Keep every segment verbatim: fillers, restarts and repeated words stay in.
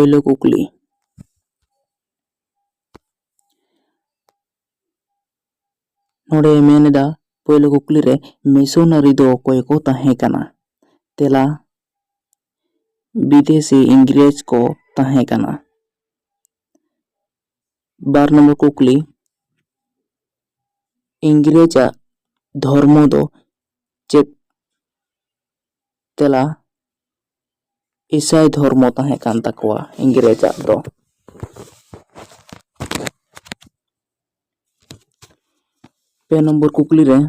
ᱯᱳᱭᱞᱳ ᱠᱩᱠᱞᱤ᱾ ᱱᱚᱰᱮ ᱢᱮᱱ ᱮᱫᱟ, ᱯᱳᱭᱞᱳ ᱠᱩᱠᱞᱤ ᱨᱮ ᱢᱤᱥᱚᱱᱟᱨᱤ ᱫᱚ ᱚᱠᱚᱭ ᱠᱚ ᱛᱟᱦᱮᱸ ᱠᱟᱱᱟ? ᱛᱮᱞᱟ, ᱵᱤᱫᱮᱥᱤ ᱤᱝᱨᱮᱡᱽ ᱠᱚ ᱛᱟᱦᱮᱸ ᱠᱟᱱᱟ᱾ ᱵᱟᱨ ᱱᱚᱢᱵᱚᱨ ᱠᱩᱠᱞᱤ, ᱤᱝᱨᱮᱡᱽ ᱟᱜ ᱫᱷᱚᱨᱢᱚ ᱫᱚ ᱪᱮᱫ? ᱛᱮᱞᱟ, ᱤᱥᱟᱭ ᱫᱷᱚᱨᱢᱚ ᱛᱟᱦᱮᱸ ᱠᱟᱱ ᱛᱟᱠᱚᱣᱟ ᱤᱝᱨᱮᱡᱽ ᱟᱜ ᱫᱚ᱾ ᱯᱮ ᱱᱚᱢᱵᱚᱨ ᱠᱩᱠᱞᱤ ᱨᱮ,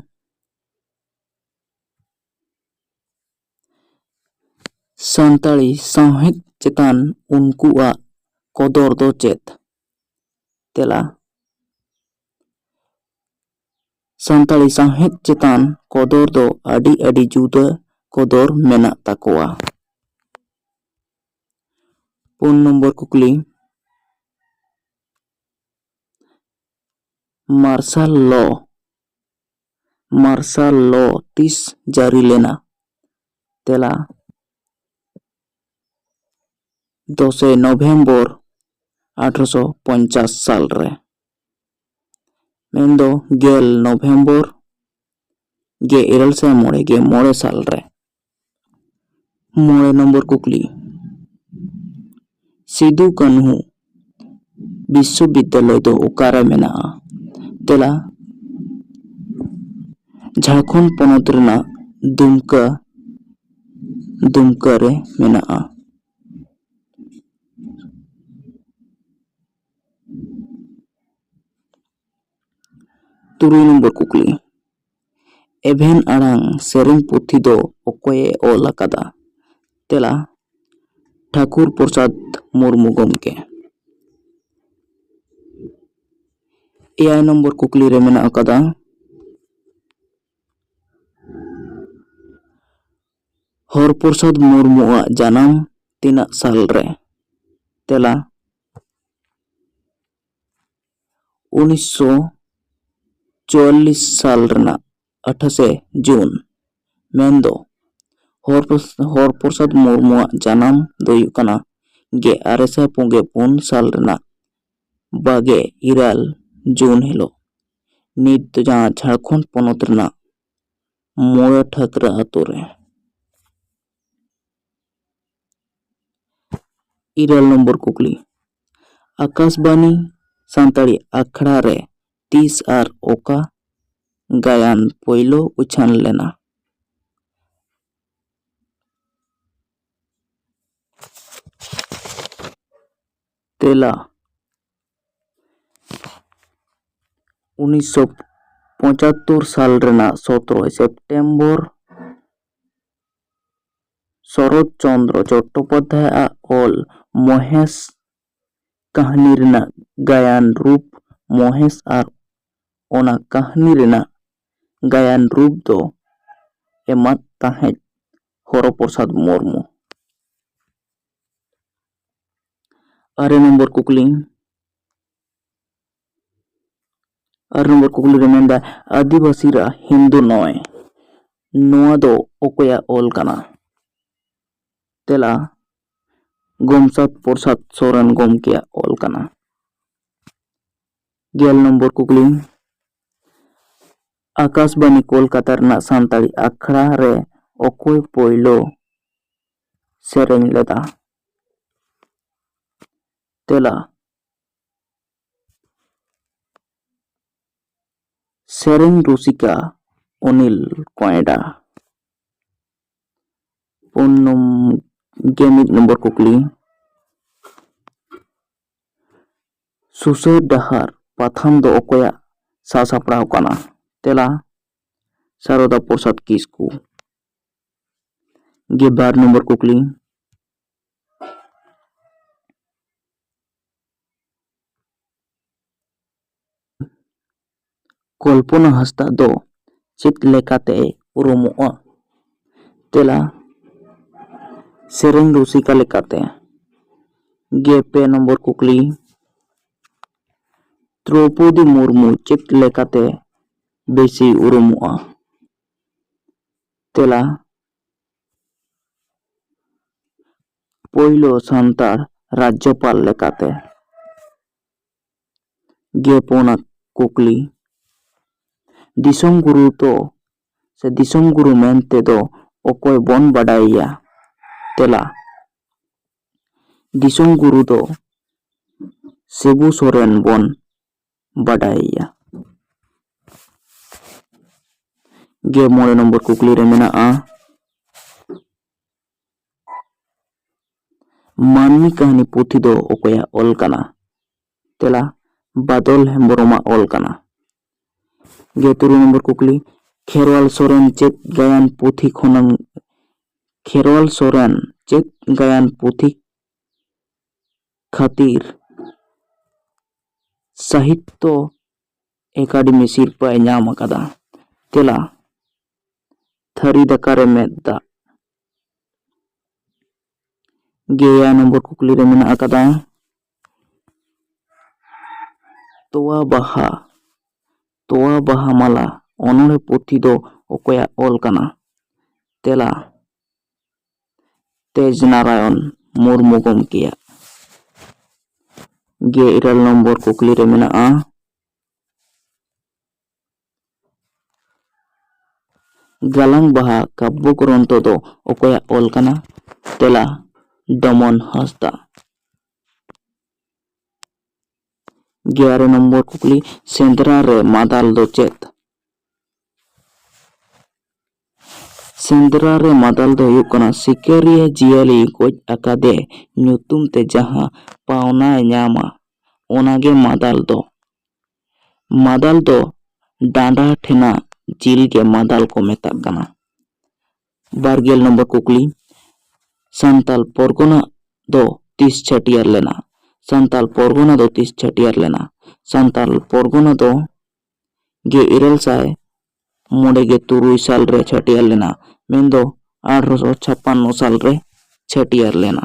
ᱥᱟᱱᱛᱟᱲᱤ ᱥᱟᱶᱦᱮᱫ ᱪᱮᱛᱟᱱ ᱩᱱᱠᱩᱣᱟᱜ ᱠᱚᱫᱚᱨ ᱫᱚ ᱪᱮᱫ? ᱛᱮᱞᱟ, ᱥᱟᱱᱛᱟᱲᱤ ᱥᱟᱶᱦᱮᱫ ᱪᱮᱛᱟᱱ ᱠᱚᱫᱚᱨ ᱫᱚ ᱟᱹᱰᱤ ᱟᱹᱰᱤ ᱡᱩᱫᱟᱹ ᱠᱚᱫᱚᱨ ᱢᱮᱱᱟᱜ ᱛᱟᱠᱚᱣᱟ᱾ ᱯᱩᱱ ᱱᱚᱢᱵᱚᱨ ᱠᱩᱠᱞᱤ, ᱢᱟᱨᱥᱟᱞ ᱞᱚ, ᱢᱟᱨᱥᱟᱞ ᱞᱚ ᱛᱤᱥ ᱡᱟᱹᱨᱤ ᱞᱮᱱᱟ? ᱛᱮᱞᱟ, ᱫᱚᱥᱮ ᱱᱚᱵᱷᱮᱢᱵᱚᱨ ᱟᱴᱷᱨᱚᱥᱚ ᱯᱚᱧᱪᱟᱥ ᱥᱟᱞ ᱨᱮ, ᱢᱮᱱᱫᱚ ᱜᱮᱞ ᱱᱚᱵᱷᱮᱢᱵᱚᱨ ᱜᱮᱞ ᱤᱨᱟᱹᱞ ᱥᱟᱭ ᱢᱚᱬᱮ ᱜᱮᱞ ᱢᱚᱬᱮ ᱥᱟᱞ ᱨᱮ᱾ ᱢᱚᱬᱮ ᱱᱚᱢᱵᱚᱨ ᱠᱩᱠᱞᱤ, ᱥᱤᱫᱩ ᱠᱟᱹᱱᱦᱩ ᱵᱤᱥᱥᱚᱵᱤᱫᱽᱫᱟᱞᱚᱭ ᱫᱚ ᱚᱠᱟᱨᱮ ᱢᱮᱱᱟᱜᱼᱟ? ᱛᱮᱞᱟ, ᱡᱷᱟᱲᱠᱷᱚᱸᱰ ᱯᱚᱱᱚᱛ ᱨᱮᱱᱟᱜ ᱫᱩᱢᱠᱟ, ᱫᱩᱢᱠᱟ ᱨᱮ ᱢᱮᱱᱟᱜᱼᱟ᱾ ᱛᱩᱨᱩᱭ ᱱᱚᱢᱵᱚᱨ ᱠᱩᱠᱞᱤ, ᱮᱵᱷᱮᱱ ᱟᱲᱟᱝ ᱥᱮᱨᱮᱧ ᱯᱩᱛᱷᱤ ᱫᱚ ᱚᱠᱚᱭᱮ ᱚᱞ ᱟᱠᱟᱫᱟ? ᱛᱮᱞᱟ, ᱴᱷᱟᱠᱩᱨ ᱯᱨᱚᱥᱟᱫᱽ ᱢᱩᱨᱢᱩ ᱜᱚᱢᱠᱮ᱾ ᱮᱭᱟᱭ ᱱᱚᱢᱵᱚᱨ ᱠᱩᱠᱞᱤ ᱨᱮ ᱢᱮᱱᱟᱜ ᱟᱠᱟᱫᱟ, ᱦᱚᱨ ᱯᱨᱚᱥᱟᱫᱽ ᱢᱩᱨᱢᱩᱣᱟᱜ ᱡᱟᱱᱟᱢ ᱛᱤᱱᱟᱹᱜ ᱥᱟᱞ ᱨᱮ? ᱛᱮᱞᱟ, ᱩᱱᱤᱥᱥᱚ ᱪᱩᱣᱟᱞᱞᱤᱥ ᱥᱟᱞ ᱨᱮᱱᱟᱜ ᱟᱴᱷᱟᱥᱮ ᱡᱩᱱ᱾ ᱢᱮᱱᱫᱚ ᱦᱚᱨ ᱯᱨᱚᱥ-, ᱦᱚᱨ ᱯᱨᱚᱥᱟᱫᱽ ᱢᱩᱨᱢᱩᱣᱟᱜ ᱡᱟᱱᱟᱢ ᱫᱚ ᱦᱩᱭᱩᱜ ᱠᱟᱱᱟ ᱜᱮᱞ ᱟᱨᱮ ᱥᱟᱭ ᱯᱩᱱ ᱜᱮᱞ ᱯᱩᱱ ᱥᱟᱞ ᱨᱮᱱᱟᱜ ᱵᱟᱜᱮ ᱤᱨᱟᱹᱞ ᱡᱩᱱ ᱦᱤᱞᱳᱜ ᱱᱤᱛ ᱫᱚ ᱡᱟᱦᱟᱸ ᱡᱷᱟᱲᱠᱷᱚᱸᱰ ᱯᱚᱱᱚᱛ ᱨᱮᱱᱟᱜ ᱢᱚᱲᱟ ᱴᱷᱟᱹᱠᱨᱟ ᱟᱛᱳ ᱨᱮ᱾ ᱤᱨᱟᱹᱞ ᱱᱚᱢᱵᱚᱨ ᱠᱩᱠᱞᱤ, ᱟᱠᱟᱥᱵᱟᱱᱤ ᱥᱟᱱᱛᱟᱲᱤ ᱟᱠᱷᱲᱟ ᱨᱮ ᱛᱤᱥ ᱟᱨ ᱚᱠᱟ ᱜᱟᱭᱟᱱ ᱯᱳᱭᱞᱳ ᱩᱪᱷᱟᱹᱱ ᱞᱮᱱᱟ? ᱛᱮᱞᱟ, ᱩᱱᱤᱥᱥᱚ ᱯᱚᱸᱪᱟᱛᱛᱳᱨ ᱥᱟᱞ ᱨᱮᱱᱟᱜ ᱥᱚᱛᱨᱚᱭ ᱥᱮᱯᱴᱮᱢᱵᱚᱨ᱾ ᱥᱚᱨᱚᱛ ᱪᱚᱱᱫᱨᱚ ᱪᱚᱴᱴᱳᱯᱟᱫᱽᱫᱷᱟᱭ ᱟᱜ ᱚᱞ ᱢᱚᱦᱮᱥ ᱠᱟᱹᱦᱱᱤ ᱨᱮᱱᱟᱜ ᱜᱟᱭᱟᱱ ᱨᱩᱯ ᱢᱚᱦᱮᱥ ᱟᱨ ᱚᱱᱟ ᱠᱟᱹᱦᱱᱤ ᱨᱮᱱᱟᱜ ᱜᱟᱭᱟᱱ ᱨᱩᱯ ᱫᱚ ᱮᱢᱟᱫ ᱛᱟᱦᱮᱸᱫ ᱦᱚᱨᱚ ᱯᱨᱚᱥᱟᱫᱽ ᱢᱩᱨᱢᱩ᱾ ᱟᱨᱮ ᱱᱚᱢᱵᱚᱨ ᱠᱩᱠᱞᱤ, ᱟᱨᱮ ᱱᱚᱢᱵᱚᱨ ᱠᱩᱠᱞᱤ ᱨᱮ ᱢᱮᱱᱫᱟ, ᱟᱹᱫᱤᱵᱟᱹᱥᱤ ᱨᱟ ᱦᱤᱱᱫᱩ ᱱᱚᱭ, ᱱᱚᱣᱟ ᱫᱚ ᱚᱠᱚᱭᱟᱜ ᱚᱞ ᱠᱟᱱᱟ? ᱛᱮᱞᱟ, ᱜᱳᱢᱥᱟᱫᱽ ᱯᱨᱚᱥᱟᱫᱽ ᱥᱚᱨᱮᱱ ᱜᱚᱢᱠᱮᱭᱟᱜ ᱚᱞ ᱠᱟᱱᱟ᱾ ᱜᱮᱞ ᱱᱚᱢᱵᱚᱨ ᱠᱩᱠᱞᱤ, ᱟᱠᱟᱥᱵᱟᱱᱤ ᱠᱳᱞᱠᱟᱛᱟ ᱨᱮᱱᱟᱜ ᱥᱟᱱᱛᱟᱲᱤ ᱟᱠᱷᱲᱟ ᱨᱮ ᱚᱠᱚᱭ ᱯᱳᱭᱞᱳ ᱥᱮᱨᱮᱧ ᱞᱮᱫᱟ? ᱛᱮᱞᱟ, ᱥᱮᱨᱮᱧ ᱨᱩᱥᱤᱠᱟ ᱚᱱᱤᱞ ᱠᱚᱭᱰᱟ᱾ ᱯᱩᱱ ᱱᱚᱢ-, ᱜᱮ ᱢᱤᱫ ᱱᱚᱢᱵᱚᱨ ᱠᱩᱠᱞᱤ, ᱥᱩᱥᱟᱹᱨ ᱰᱟᱦᱟᱨ ᱯᱟᱛᱷᱟᱢ ᱫᱚ ᱚᱠᱚᱭᱟᱜ ᱥᱟᱥᱟᱯᱲᱟᱣ ᱠᱟᱱᱟ? ᱛᱮᱞᱟ, ᱥᱟᱨᱚᱫᱟ ᱯᱨᱚᱥᱟᱫᱽ ᱠᱤᱥᱠᱩ᱾ ᱜᱮ ᱵᱟᱨ ᱱᱚᱢᱵᱚᱨ ᱠᱩᱠᱞᱤ, ᱠᱚᱞᱯᱚᱱᱟ ᱦᱟᱸᱥᱫᱟ ᱫᱚ ᱪᱮᱫ ᱞᱮᱠᱟᱛᱮ ᱩᱨᱩᱢᱚᱜᱼᱟ? ᱛᱮᱞᱟ, ᱥᱮᱨᱮᱧ ᱨᱩᱥᱤᱠᱟ ᱞᱮᱠᱟᱛᱮ᱾ ᱜᱮ ᱯᱮ ᱱᱚᱢᱵᱚᱨ ᱠᱩᱠᱞᱤ, ᱫᱨᱚᱣᱯᱚᱫᱤ ᱢᱩᱨᱢᱩ ᱪᱮᱫ ᱞᱮᱠᱟᱛᱮ ᱵᱮᱥᱤ ᱩᱨᱩᱢᱚᱜᱼᱟ? ᱛᱮᱞᱟ, ᱯᱳᱭᱞᱳ ᱥᱟᱱᱛᱟᱲ ᱨᱟᱡᱽᱡᱚᱯᱟᱞ ᱞᱮᱠᱟᱛᱮ᱾ ᱜᱮ ᱯᱩᱱᱟᱜ ᱠᱩᱠᱞᱤ, ᱫᱤᱥᱚᱢ ᱜᱩᱨᱩ ᱫᱚ ᱥᱮ ᱫᱤᱥᱚᱢ ᱜᱩᱨᱩ ᱢᱮᱱᱛᱮ ᱫᱚ ᱚᱠᱚᱭ ᱵᱚᱱ ᱵᱟᱰᱟᱭᱮᱭᱟ? ᱛᱮᱞᱟ, ᱫᱤᱥᱚᱢ ᱜᱩᱨᱩ ᱫᱚ ᱥᱤᱵᱩ ᱥᱚᱨᱮᱱ ᱵᱚᱱ ᱵᱟᱰᱟᱭᱮᱭᱟ᱾ ᱜᱮ ᱢᱚᱬᱮ ᱱᱚᱢᱵᱚᱨ ᱠᱩᱠᱞᱤ ᱨᱮ ᱢᱮᱱᱟᱜᱼᱟ, ᱢᱟᱹᱱᱢᱤ ᱠᱟᱹᱦᱱᱤ ᱯᱩᱛᱷᱤ ᱫᱚ ᱚᱠᱚᱭᱟᱜ ᱚᱞ ᱠᱟᱱᱟ? ᱛᱮᱞᱟ, ᱵᱟᱫᱚᱞ ᱦᱮᱢᱵᱨᱚᱢᱟᱜ ᱚᱞ ᱠᱟᱱᱟ᱾ ᱜᱮ ᱛᱩᱨᱩᱭ ᱱᱚᱢᱵᱚᱨ ᱠᱩᱠᱞᱤ, ᱠᱷᱮᱨᱣᱟᱞ ᱥᱚᱨᱮᱱ ᱪᱮᱫ ᱜᱟᱭᱟᱱ ᱯᱩᱛᱷᱤ ᱠᱷᱚᱱᱮᱢ, ᱠᱷᱮᱨᱣᱟᱞ ᱥᱚᱨᱮᱱ ᱪᱮᱫ ᱜᱟᱭᱟᱱ ᱯᱩᱛᱷᱤ ᱠᱷᱟᱹᱛᱤᱨ ᱥᱟᱦᱤᱛᱛᱚ ᱮᱠᱟᱰᱮᱢᱤ ᱥᱤᱨᱯᱟᱹᱭ ᱧᱟᱢ ᱟᱠᱟᱫᱟ? ᱛᱮᱞᱟ, ᱛᱷᱟᱹᱨᱤ ᱫᱟᱠᱟ ᱨᱮ ᱢᱮᱫ ᱫᱟᱜ᱾ ᱜᱮ ᱮᱭᱟᱭ ᱱᱚᱢᱵᱚᱨ ᱠᱩᱠᱞᱤ ᱨᱮ ᱢᱮᱱᱟᱜ ᱟᱠᱟᱫᱟ, ᱛᱚᱣᱟ ᱵᱟᱦᱟ, ᱛᱚᱣᱟ ᱵᱟᱦᱟ ᱢᱟᱞᱟ ᱚᱱᱚᱬᱦᱮ ᱯᱩᱛᱷᱤ ᱫᱚ ᱚᱠᱚᱭᱟᱜ ᱚᱞ ᱠᱟᱱᱟ? ᱛᱮᱞᱟ, ᱛᱮᱡᱽ ᱱᱟᱨᱟᱭᱚᱱ ᱢᱩᱨᱢᱩ ᱜᱚᱢᱠᱮᱭᱟᱜ᱾ ᱜᱮ ᱤᱨᱟᱹᱞ ᱱᱚᱢᱵᱚᱨ ᱠᱩᱠᱞᱤ ᱨᱮ ᱢᱮᱱᱟᱜᱼᱟ, ᱜᱟᱞᱟᱝ ᱵᱟᱦᱟ ᱠᱟᱵᱵᱚ ᱜᱨᱚᱱᱛᱷᱚ ᱫᱚ ᱚᱠᱚᱭᱟᱜ ᱚᱞ ᱠᱟᱱᱟ? ᱛᱮᱞᱟ, ᱰᱚᱢᱚᱱ ᱦᱟᱸᱥᱫᱟ᱾ ᱜᱮᱞ ᱟᱨᱮ ᱱᱚᱢᱵᱚᱨ ᱠᱩᱠᱞᱤ, ᱥᱮᱸᱫᱽᱨᱟ ᱨᱮ ᱢᱟᱫᱟᱞ ᱫᱚ ᱪᱮᱫ? ᱥᱮᱸᱫᱽᱨᱟ ᱨᱮ ᱢᱟᱫᱟᱞ ᱫᱚ ᱦᱩᱭᱩᱜ ᱠᱟᱱᱟ ᱥᱤᱠᱟᱹᱨᱤᱭᱟᱹ ᱡᱤᱭᱟᱹᱞᱤ ᱜᱚᱡ ᱟᱠᱟᱫᱮ ᱧᱩᱛᱩᱢ ᱛᱮ ᱡᱟᱦᱟᱸ ᱯᱟᱣᱱᱟᱭ ᱧᱟᱢᱟ, ᱚᱱᱟᱜᱮ ᱢᱟᱫᱟᱞ ᱫᱚ᱾ ᱢᱟᱫᱟᱞ ᱫᱚ ᱰᱟᱸᱰᱟ ᱴᱷᱮᱱᱟᱜ ᱡᱤᱞ ᱜᱮ ᱢᱟᱫᱟᱞ ᱠᱚ ᱢᱮᱛᱟᱜ ᱠᱟᱱᱟ᱾ ᱵᱟᱨ ᱜᱮᱞ ᱱᱚᱢᱵᱚᱨ ᱠᱩᱠᱞᱤ, ᱥᱟᱱᱛᱟᱞ ᱯᱚᱨᱜᱚᱱᱟ ᱫᱚ ᱛᱤᱥ ᱪᱷᱟᱹᱴᱭᱟᱹᱨ ᱞᱮᱱᱟ? ᱥᱟᱱᱛᱟᱞ ᱯᱚᱨᱜᱚᱱᱟ ᱫᱚ ᱛᱤᱥ ᱪᱷᱟᱹᱴᱭᱟᱹᱨ ᱞᱮᱱᱟ? ᱥᱟᱱᱛᱟᱞ ᱯᱚᱨᱜᱚᱱᱟ ᱫᱚ ᱜᱮᱞ ᱤᱨᱟᱹᱞ ᱥᱟᱭ ᱢᱚᱬᱮ ᱜᱮᱞ ᱛᱩᱨᱩᱭ ᱥᱟᱞ ᱨᱮ ᱪᱷᱟᱹᱴᱭᱟᱹᱨ ᱞᱮᱱᱟ, ᱢᱮᱱᱫᱚ ᱟᱴᱷᱨᱚᱥᱚ ᱪᱷᱟᱯᱟᱱᱱᱚ ᱥᱟᱞ ᱨᱮ ᱪᱷᱟᱹᱴᱭᱟᱹᱨ ᱞᱮᱱᱟ᱾